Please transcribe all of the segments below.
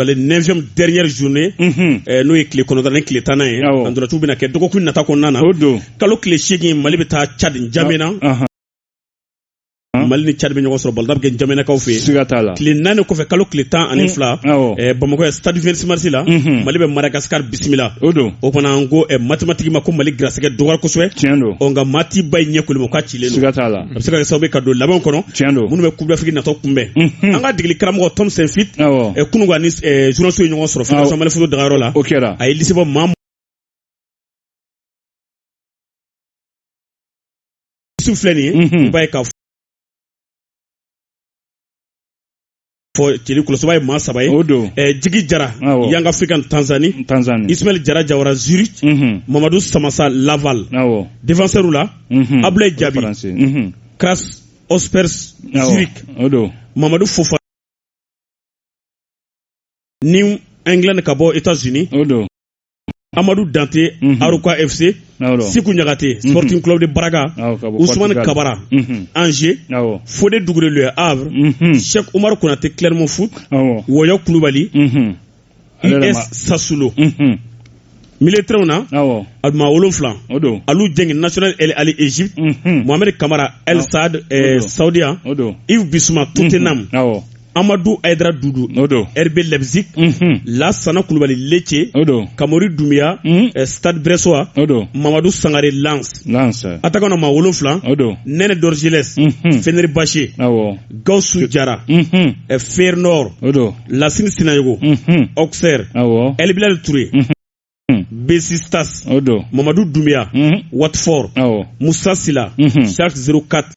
Ale 9e dernière journée, n'o ye tile 9 ni tile 10nan ye. Awɔ. A ntolatiw bɛna kɛ dɔgɔkun nata kɔnɔna na. O don. Kalo tile 8, Mali bɛ taa Tchad, N'Djamena. Mali ni Tchad bɛ ɲɔgɔn sɔrɔ, balontan bɛ kɛ N'Djamenakaw fɛ yen. Siga t'a la. Tile 4 kɔfɛ, kalo tile 12, Bamakɔ yan, stade 26 mars la, Mali bɛ Madagascar bisimila. O don. O fana, an ko mathématique ma ko Mali garisɛgɛ dɔgɔyara kosɛbɛ. Tiɲɛ don. Ɔ, nka maa t'i ba ye ɲɛ koli ma k'a cilen don. Siga t'a la. A bɛ se ka kɛ sababu ye ka don laban kɔnɔ, Tiɲɛ don. minnu bɛ Coupe d'Afrique natɔ kunbɛn. An ka degeli karamɔgɔ Tom Saintfiet, kunun ka ni journaliste ye ɲɔgɔn sɔrɔ Fédération Mali foot dagayɔrɔ la. O kɛra. A ye liste bɔ maa liste filɛ nin ye. I b'a ye k'a fɔ Jeli Kɔlɔsɔba ye maa saba ye. O don. Jigi Jara, Young African, Tanzanie. Tanzanie. Ismaël Jara Jawara, Zurich. Mamadou Samassa, Laval. Défenseur la, Ablaye Diaby, Faransi. Grasshoppers, Zurich. O don. Mamadou Fofana, New England ka bɔ États-Unis. O don. Amadou Dante, Arouca FC. Sikou Niakaté, Sporting Club de Braga. Awɔ, ka bɔ Ousmane Portugal. Kabara, Angers. Fodé Doucouré, Le Havre. Cheikh Oumar Konaté, Clermont Foot. Woyo Koulibaly, Ale yɛrɛ US Sassuolo. Milieu terrain na, maa 7. O don. Alou Dieng, National El Ahly, Égypte. Mohamed Kamara, El Saad, O don. Saudia. O don. Yves Bissouma, Tottenham. Amadou Aïdara Doudou, O don. RB Leipzig. Lassana Koulibaly, Lecce. O don. Kamori Doumbia, Stade Brestois. O don. Mamadou Sangaré, Lens. Lens. Attaquant na, maa 7. O don. Nene Dorgelès, Fenerbahçe. Gaussou Diarra, Feyenoord. O don. Lassine Sinayogo, Auxerre. El Bilal Touré, Besiktas. O don. Mamadou Doumbia, Watford. Moussa Sylla, Schalke 04.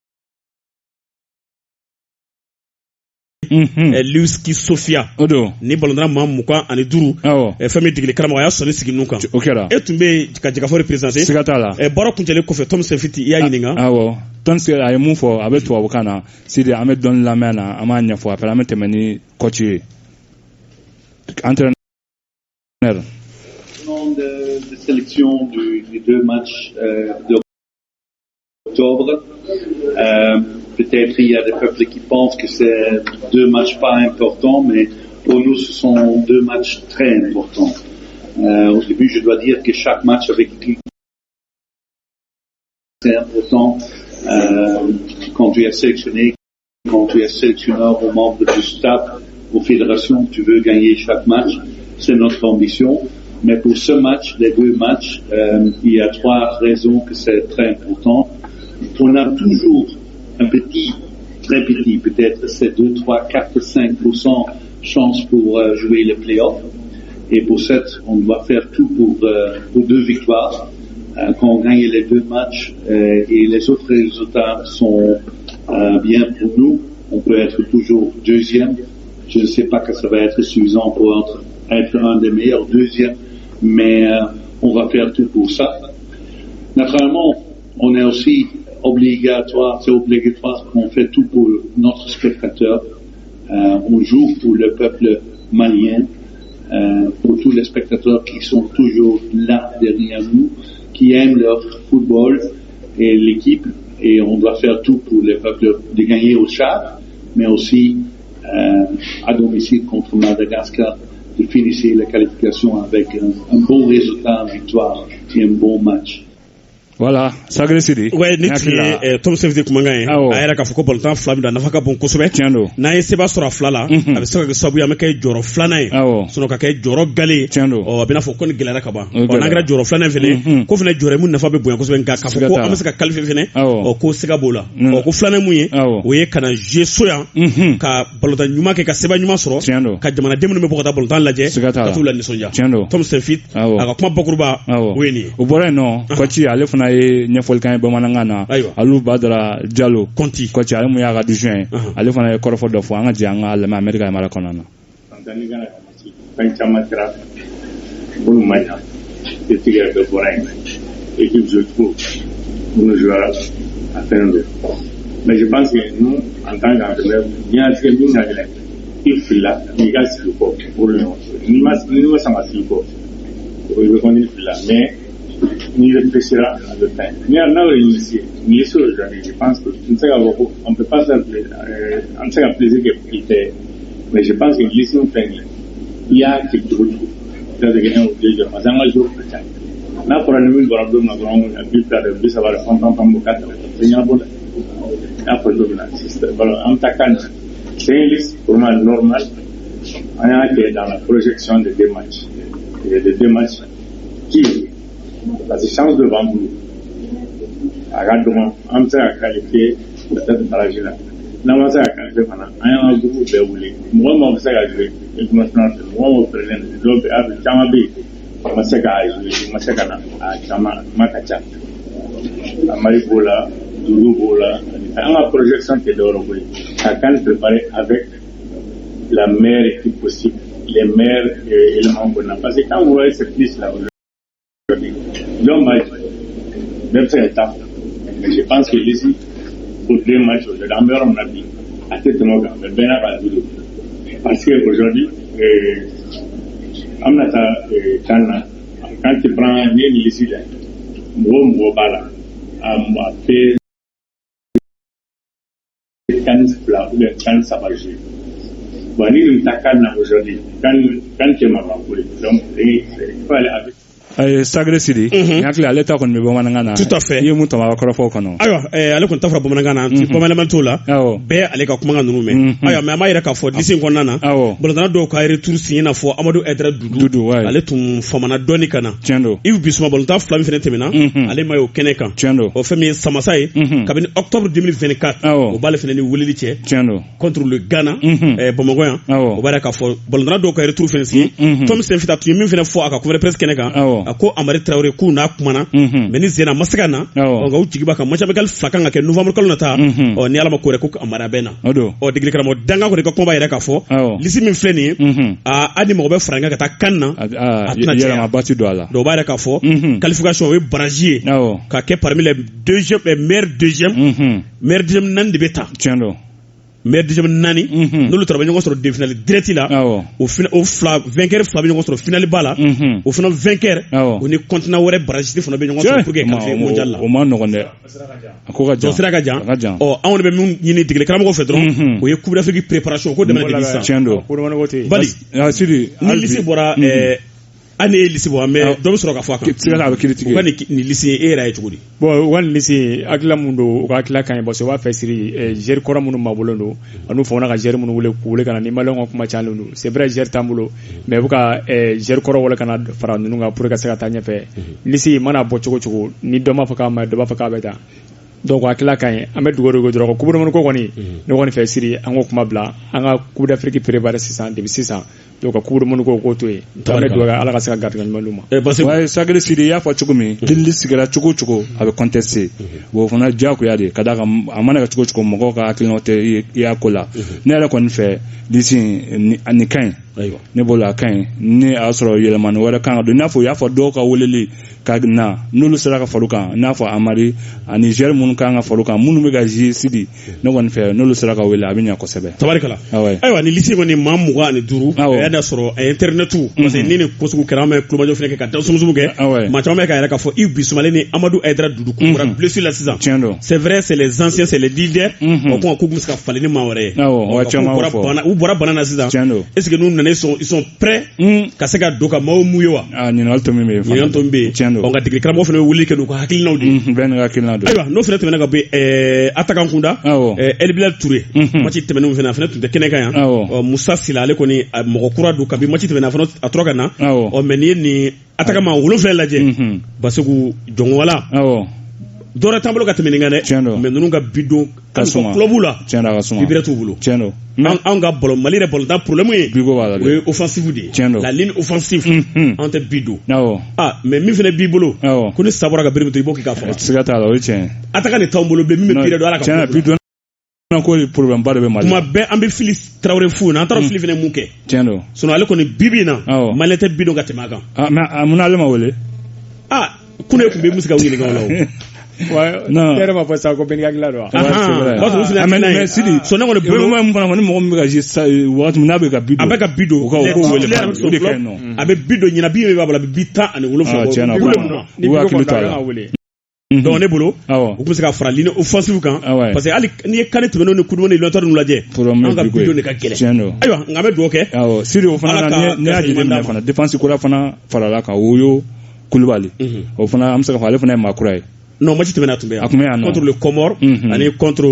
Levski Sofia. O don. Ni balontanna maa 25, fɛn min degeli karamɔgɔ, a y'a sɔnni sigi ninnu kan. O kɛra. E tun bɛ yen ka Jɛkafɔ représenter. Siga t'a la. Baara kuncɛlen kɔfɛ, Tom Saintfiet, i y'a ɲininka. Awɔ. Tom Saintfiet a ye mun fɔ, a bɛ tubabukan na. Sidi, an bɛ dɔɔni lamɛn na, an b'a ɲɛfɔ, après an bɛ tɛmɛ ni coach ye. Entraîneur. Nom de sélection des deux matchs d'octobre. Peut-être il y a des peuples qui pensent que c'est deux matchs pas importants, mais pour nous, ce sont deux matchs très importants. Au début, je dois dire que chaque match avec l'équipe, c'est important. Quand tu es sélectionné, quand tu es sélectionneur ou membre du staff ou fédération, tu veux gagner chaque match. C'est notre ambition. Mais pour ce match, les deux matchs, il y a trois raisons que c'est très important. On a toujours un petit, très petit, peut-être c'est 2, 3, 4, 5% chance pour jouer les playoffs. Et pour cette, on doit faire tout pour deux victoires. Quand on gagne les deux matchs et les autres résultats sont bien pour nous, on peut être toujours deuxième. Je ne sais pas que ça va être suffisant pour être un des meilleurs deuxièmes, mais on va faire tout pour ça. Naturellement, on est aussi obligatoire, c'est obligatoire qu'on fait tout pour notre spectateur. On joue pour le peuple malien, pour tous les spectateurs qui sont toujours là derrière nous, qui aiment leur football et l'équipe, et on doit faire tout pour le peuple de gagner au Tchad, mais aussi à domicile contre Madagascar, de finir la qualification avec un bon résultat, une victoire et un bon match. Voilà, Sacré Sidi. Ouais, ni tun ye Tom Saintfiet kumakan ye. A yɛrɛ k'a fɔ ko balontan fila min don, a nafa ka bon kosɛbɛ. Tiɲɛ don. N'an ye seba sɔrɔ a fila la, a bɛ se ka kɛ sababu ye an bɛ kɛ jɔyɔrɔ filanan ye. Sinon ka kɛ jɔyɔrɔ gale ye. Tiɲɛ don. Ɔ, a bɛ n'a fɔ ko ni gɛlɛyara ka ban. Ɔ, n'an kɛra jɔyɔrɔ filanan fɛnɛ, ko fɛnɛ jɔyɔrɔ ye mun nafa bɛ bonya kosɛbɛ, nka k'a fɔ ko an bɛ se ka qualifier fɛnɛ, ɔ, ko siga b'o la. Ɔ, ko filanan mun ye, o ye ka na jouer so yan, ka balontan ɲuman kɛ, ka seba ɲuman sɔrɔ. Tiɲɛ don. Ka jamanaden minnu bɛ bɔ ka taa balontan lajɛ, ka t'u la nisɔndiya. Tiɲɛ don. Tom Saintfiet, a ka kuma bakuruba, o ye nin ye. O bɔra yen nɔ, coach ale fana ye ɲɛfɔli k'an ye bamanankan na. Alu Badara Jalo. Kɔnti. Coach ale mun y'a ka adjoint ye, ale fana ye kɔrɔfɔ dɔ fɔ, an ka jɛ an ka lamɛn Amerika yamaruya kɔnɔna na. Fɛn caman kɛra minnu ma ɲa, critique yɛrɛ bɛɛ bɔra yen, équipe joue cogo minnu jouera a fɛn don, mais je pense que nous, en tant qu'entraîneur, diɲɛlatigɛ min ka gɛlɛn, i filila i ka sigi kɔ o de ɲɔgɔn, n'i ma sɔn ka sigi kɔ, i bɛ continuer filila, mais n'i réfléchira a bɛ fɛn ni n'a bɛ initier ni ye aujourd'hui, je pense que n tɛ se k'a fɔ ko on peut pas faire an tɛ se ka plaisir kɛ i tɛ, mais je pense que liste filɛ nin ye. I y'a kɛ cogo cogo, peut-être que un ou deux jours, parce que an ka jour ka ca. N'a fɔra ni min bɔra don min na dɔrɔn, 20 de 30 de, fan fan fan, k'a ta tɛ ɲɛnabɔ dɛ. N y'a fɔ cogo min na, voilà, an bɛ taa CAN na, c'est une liste pour moi normale. An y'a kɛ dans la projection de deux matchs et de deux matchs qui, parce que chance de b'an bolo, a ka dɔgɔn an bɛ se ka qualifier peut-être barrage la. N'an ma se ka qualifier fana, an y'an ka groupe bɛɛ wele. Mɔgɔ mɔgɔ bɛ se ka jouer équipe nationale fɛ, mɔgɔ mɔgɔ pɛrɛnnen don, dɔw bɛ a caman bɛ yen, u ma se k'a jouer, u ma se ka na, a caman, a kuma ka ca. Amari b'o la, Doudou b'o la. An ka projection tɛ dɔwɛrɛ ko ye ka CAN préparer avec la meilleure équipe possible, les meilleurs éléments qu'on a. Parce que quand vous voyez cette liste là aujourd'hui, jɔn b'a bɛɛ bɛ se ka taa fɔ, mais je pense que liste pour deux matchs aujourd'hui, an bɛ yɔrɔ min na bi, a tɛ tɛmɛ o kan, mais bɛɛ n'a ka du don, parce que aujourd'hui an bɛna taa CAN na. Quand tu prends, n'i ye nin liste lajɛ, mɔgɔ o mɔgɔ b'a la, a fait CAN 2 ou bien CAN 3 jouer. Bon, ni nin ta CAN na aujourd'hui, CAN tɛ mankan ko ye, donc il faut aller avec. Sagre Sidi, n hakili ale ta kɔni bɛ bamanankan na. Tout à fait. I ye mun tɔmɔ a ka kɔrɔfɔw kɔnɔ? Ayiwa, ale kɔni ta fɔra bamanankan na, bamanankan t'o la. Bɛɛ ale ka kumakan ninnu mɛn. Ayiwa, mais an b'a yira k'a fɔ liste in kɔnɔna na, balontanna dɔw ka retour signé, i n'a fɔ Amadu Haidara Dudu. Dudu, ouais. Ale tun famana dɔɔni ka na. Tiɲɛ don. Yves Bissouma, balontan fila min fɛnɛ tɛmɛna, ale ma ye o kɛnɛ kan. Tiɲɛ don. O fɛn min ye Samasa ye, kabini octobre 2024, o b'ale fɛnɛ ni weleli cɛ Tiɲɛ don. contre le Ghana, Bamakɔ yan. O b'a yira k'a fɔ balontanna dɔw ka retour fɛnɛ signé. Tom Saintfiet tun ye min fɛnɛ fɔ a ka conférence presse kɛnɛ kan, a ko Amari Traoré k'u n'a kumana, mais ni Zena ma se ka na, nka u jigi b'a kan, match amical fila kan ka kɛ novembre kalo nata. Ɔ ni Ala ma ko wɛrɛ ko Amari a bɛ na. O don. Ɔ degeli karamɔgɔ dankan kɔni ka kuma b'a yɛrɛ k'a fɔ liste min filɛ nin ye, a hali ni mɔgɔ bɛ fara n kan ka taa CAN na, A a tɛna caya. Yɛlɛmaba ti don a la. Donc o b'a yɛrɛ k'a fɔ qualification, o ye barrage ye ka kɛ parmi les deuxième, meilleur deuxième. Meilleur deuxième naani de bɛ ta. Tiɲɛ don. Meilleur deuxième naani, n'olu taara, bɛ ɲɔgɔn sɔrɔ demi-finale direct la. O fila vainqueur fila bɛ ɲɔgɔn sɔrɔ finale ba la. O fana vainqueur, o ni continent wɛrɛ barrage fana bɛ ɲɔgɔn sɔrɔ pour que qualifier mondial la. O ma nɔgɔn dɛ, a ko ka jan. Donc sira ka jan. A ka jan. Ɔ anw de bɛ min ɲini degeli karamɔgɔ fɛ dɔrɔn, o ye Coupe d'Afrique préparation ko daminɛ depuis sisan. Tiɲɛ don. Bali Sidi, ni liste bɔra, hali ni ye liste bɔ, an bɛ dɔ bɛ sɔrɔ ka fɔ a kan. Siga t'a la, a bɛ critiquer. U ka nin liste e yɛrɛ ye cogo di? Bon, u ka nin liste, hakilila mun don, u ka hakilila ka ɲi, parce que u b'a fɛ siri joueur kɔrɔ minnu mabɔlen don ani famana ka joueur minnu wele k'u wele ka na ni maliyɛnw ka kuma cayalen don. C'est vrai, joueur t'an bolo, mais u bɛ ka joueur kɔrɔ wele ka na fara ninnu kan pour que ka se ka taa ɲɛfɛ. Liste mana bɔ cogo cogo, ni dɔ m'a fɔ k'a ma ɲi, dɔ b'a fɔ k'a bɛ tan. Donc hakilila ka ɲi. An bɛ dugawu de kɛ dɔrɔn. Coupe du monde ko kɔni, ne kɔni fɛ siri, an k'o kuma bila, an ka Coupe d'Afrique préparer sisan, depuis sisan. Donc ka Coupe du monde ko k'o to yen. An bɛ dugawu kɛ Ala ka se ka garijɛgɛ ɲuman d'u ma. Parce que Ouais, Sagre Sidi, i y'a fɔ cogo min, liste sigira cogo o cogo, a bɛ contester. Bon, o fana diyagoya de ka d'a kan, a mana kɛ cogo o cogo, mɔgɔw ka hakilinaw tɛ i y'a ko la. Ne yɛrɛ kɔni fɛ, liste nin ka ɲi. Ne bolo, a ka ɲi. Ni a y'a sɔrɔ yɛlɛmani wɛrɛ kan ka don, i n'a fɔ u y'a fɔ dɔw ka weleli ka na, n'olu sera ka far'u kan, i n'a fɔ Amari ani joueur minnu kan ka far'u kan, minnu bɛ ka jouer, Sidi, ne kɔni fɛ, n'olu sera ka wele, a bɛ ɲɛ kosɛbɛ. Tabarikala. Ayiwa, ni liste kɔni, maa 25, a y'a sɔrɔ internet, parce que ni nin ko sugu kɛra, an bɛ kulomajɔ fɛnɛ kɛ ka da sumusumu kɛ. Maa caman bɛ k'a yɛrɛ k'a fɔ Yves Bissouma ni Amadou Haidara Doudou k'u bɔra blessure la sisan. Tiɲɛ don. C'est vrai, c'est les anciens, c'est les leaders. O kuma k'u bɛ se ka falen ni maa wɛrɛ ye. Awɔ, caman b'o fɔ. U bɔra bana na sisan. Tiɲɛ don. Est ce que n'u nana, ils sont prêts ka se ka don ka maaw mun ye wa? Ah, ɲininkali tɔ min bɛ yen. Ɲininkali tɔ min bɛ yen. Tiɲɛ don. Ɔ nka degeli karamɔgɔ fana bɛ wuli kɛ n'u ka hakilinaw de ye. Bɛɛ n'i ka hakilina don. Ayiwa, n'o fana tɛmɛna ka bɔ yen, attaquant kunda, El Bilal Touré, match tɛmɛnenw fana, a fana tun tɛ kɛnɛ kan yan. Musa Sila, ale kɔni mɔgɔ kura don kabi match tɛmɛna, a fana a tora ka na. Ɔ mais n'i ye nin attaquant maa 7 lajɛ, Basiku Jɔnwala, dɔwɛrɛ t'an bolo ka tɛmɛ nin kan dɛ. Tiɲɛ don. Mais ninnu ka bidon ka suma. Club la. Tiɲɛ don, a ka suma. Bi bɛrɛ t'u bolo. Tiɲɛ don. Anw ka ballon, Mali yɛrɛ ballon problème ye. Biko b'a la dɛ. O ye offensive de ye. Tiɲɛ don. La ligne offensive. An tɛ bi don. Ah, mais min fana b'i bolo. Ko ni sa bɔra ka bere min to, i b'o k'i ka faga. Siga t'a la, o ye tiɲɛ ye. Attaquant de t'anw bolo bilen min bɛ bi don Ala ka. Tiɲɛ na, bi don ko problème ba de bɛ Mali la. Kuma bɛɛ an bɛ Fili Tarawele fu na, an taara Fili fana mun kɛ. Tiɲɛ don. Sinon ale kɔni bi bi in na. Malien tɛ bi don ka tɛmɛ a kan. Ah, mais mun na ale ma wele? Ah, kun ne tun bɛ mun se ka ɲininka o la o. Non. Ne yɛrɛ ma fɔ sisan ko bɛɛ n'i ka hakilina don wa? O b'a sɔrɔ olu fana Mais Sidi, sɔn ne kɔni bolo. I bɛ mun fana fɔ, ni mɔgɔ min bɛ ka jouer wagati min n'a bɛ ka bi don. A bɛ ka bi don. U ka o ko wele, o de ka ɲi nɔ. A bɛ bi don ɲina, bi min b'a bolo, a bɛ bi 17 bɔ. Tiɲɛ na, u hakili to a la. Donc ne bolo, u tun bɛ se ka fara ligne offensive kan, parce que hali n'i ye CAN tɛmɛnenw ni Coupe du Monde éliminatoire ninnu lajɛ, an ka bidon de ka gɛlɛn. Ayiwa, nka an bɛ dugawu kɛ. Awɔ, Siri, o fana na, n'i y'a jateminɛ fana, défense kura fana farala kan, Woyo Kulubali. O fana, an bɛ se k'a fɔ ale fana ye maa kura ye. Non, match tɛmɛna, a tun bɛ yan. A tun bɛ yan nɔ. Contre le Comore ani contre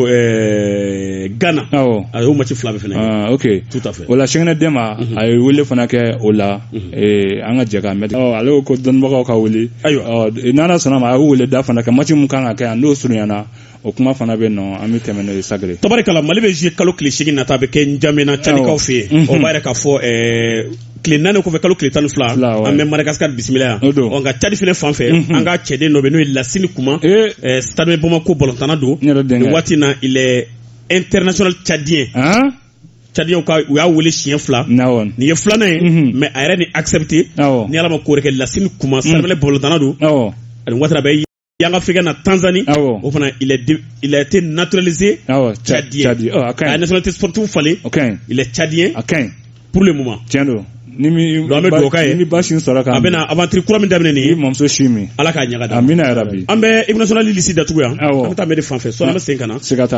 Ghana. A y'o match fila bɛɛ fana kɛ. Ah, ok. Tout à fait. O la, Sɛgɛnɛ Dɛma, a ye wele fana kɛ o la, an ka jɛ k'a mɛn. Ale ko ko dɔnnibagaw ka wele. N'Ala sɔnna ma, a y'u wele da fana kɛ, match mun kan ka kɛ yan, n'o surunyana, o kuma fana bɛ nɔ, an bɛ tɛmɛ n'o ye Sagere. Tabarikala, Mali bɛ jouer kalo tile 8 nata, a bɛ kɛ Njamena, Cadikaw fɛ yen. O b'a yɛrɛ k'a fɔ tile 4 kɔfɛ, kalo tile 12, an bɛ Madagascar bisimila yan. Ɔ, nka Cadi fana fan fɛ, an ka cɛden dɔ bɛ, n'o ye Lasini Kuma, Stade Bamako balontanna don. Nin waati in na, il est international tchadien. Tchadien ka, u y'a wele siɲɛ fila. Nin ye filanan ye, mais a yɛrɛ ni accepté. Ni Ala ma ko wɛrɛ kɛ, Lasini Kuma, Stade balontanna don. Ani waati a bɛ Yanga Africain na Tanzanie. O fana, il a été naturalisé tchadien. A ye nationalité sportive falen. Il est tchadien pour le moment. Tiɲɛ don. Ni mi Donc an bɛ dugawu k'a ye. Ni mi ba sin sɔrɔ ka A bɛna aventure kura min daminɛ nin i ye. mamuso si min. Ala k'a ɲaga da. Amina yarabi. An bɛ équipe nationale liste datugu yan. Awɔ. An bɛ taa Mɛdi fan fɛ. Sɔɔni an bɛ segin ka na. Siga t'a.